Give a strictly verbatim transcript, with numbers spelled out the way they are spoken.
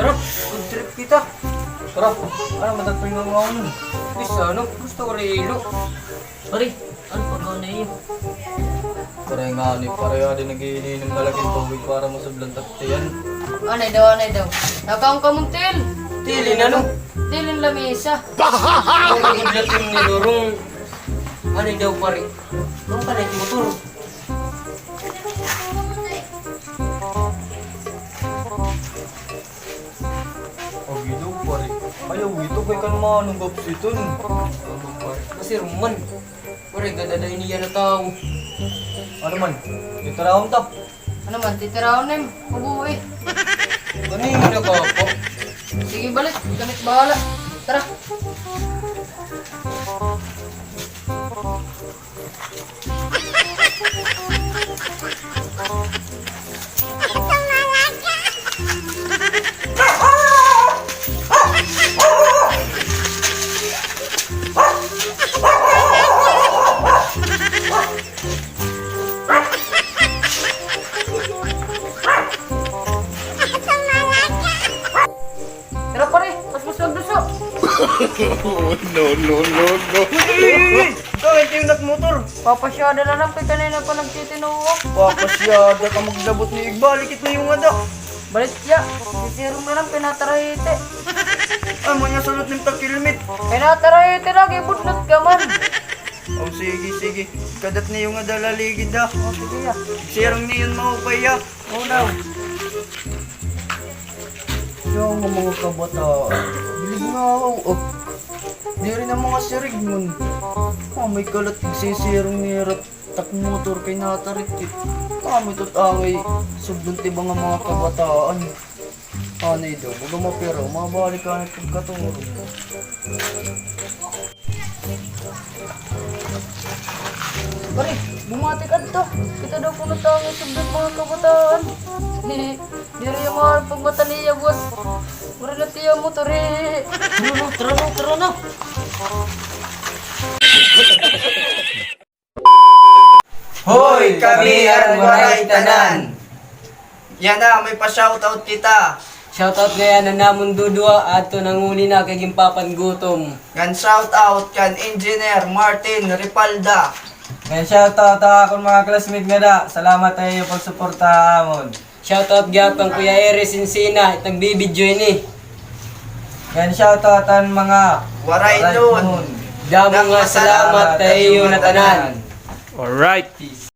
Tara, food trip kita. Tara, ano man tagpingangaon? Bisa, ano? Gusto ko rin ilo. Pare, ano pagkaon na iyo? Pare nga ni, pare, adi nag-iinom na lagi hin tubig para masudlan tak tiyan. Anay daw, anay daw. Nakaon ka mong til? Tilin ano? Tilin lamisa. Ang gudlatin ni Lurong. Anay daw, pare. Ano ka na motor? Agi daw, pare. Ayaw ito, kay kan manong gapsiton. Ano, pare? Kasi ruman. Pare, gadaday niya na tao. Ano man? Titirahon ta. Ano man? Titirahon na yun. Mabuhi. Ganina ka pa. Sige, balik. Ganit bahala. Tara. Tara, pare, paspas magduso. No, no, no, no. Uy, uy, uy! Ikaw, ito yung nagmotor. Papasyada na lang, kay kanina pa nagtitinuok. Papasyada ka maglabot ni igbalik ito yung ada. Balik siya. Sisirong na lang, pinatarahiti. Ay, mga salot ng takilmit. Pinatarahiti lagi, budlot ka man. O, sige, sige. Kadat na yung ada laligid, ha. O, sige, ya. Sirong niyon maupay, ya. Unaw. Siya nga mga kabataan. Bilig nga ako, oh. Diri na mga sirig man. Ah, may kalat igsisirong ni Rat tak motor kay natarit, eh. Ah, may tutangay sugdon tiba nga mga kabataan. Anay daw, baga mapira, mabalik ka na pagkatulog. Pare, bumati ka adto. Kita daw kuno ta ang isugdan mga kabataan. Diri yung mga pagmata niya, boss. Mura na tiya mo, tore. Tara na, tara na, tara na. Hoy, kami an Waray Tanan. Yana, may pa-shoutout kita. Shoutout gayana namon duduha, adto nanguli na kay ginpapangutom. Ngan shoutout kan Engineer Martin Ripalda. Ngan shoutout ha akon mga classmate ngada. Salamat ha iyo pagsuporta ha amon. Shoutout gihapon Kuya Eris Encina, it nagbibidyo ini. Ngan shoutout an mga Waray Nun. Damo nga salamat ha iyo ngatanan. Alright. Peace.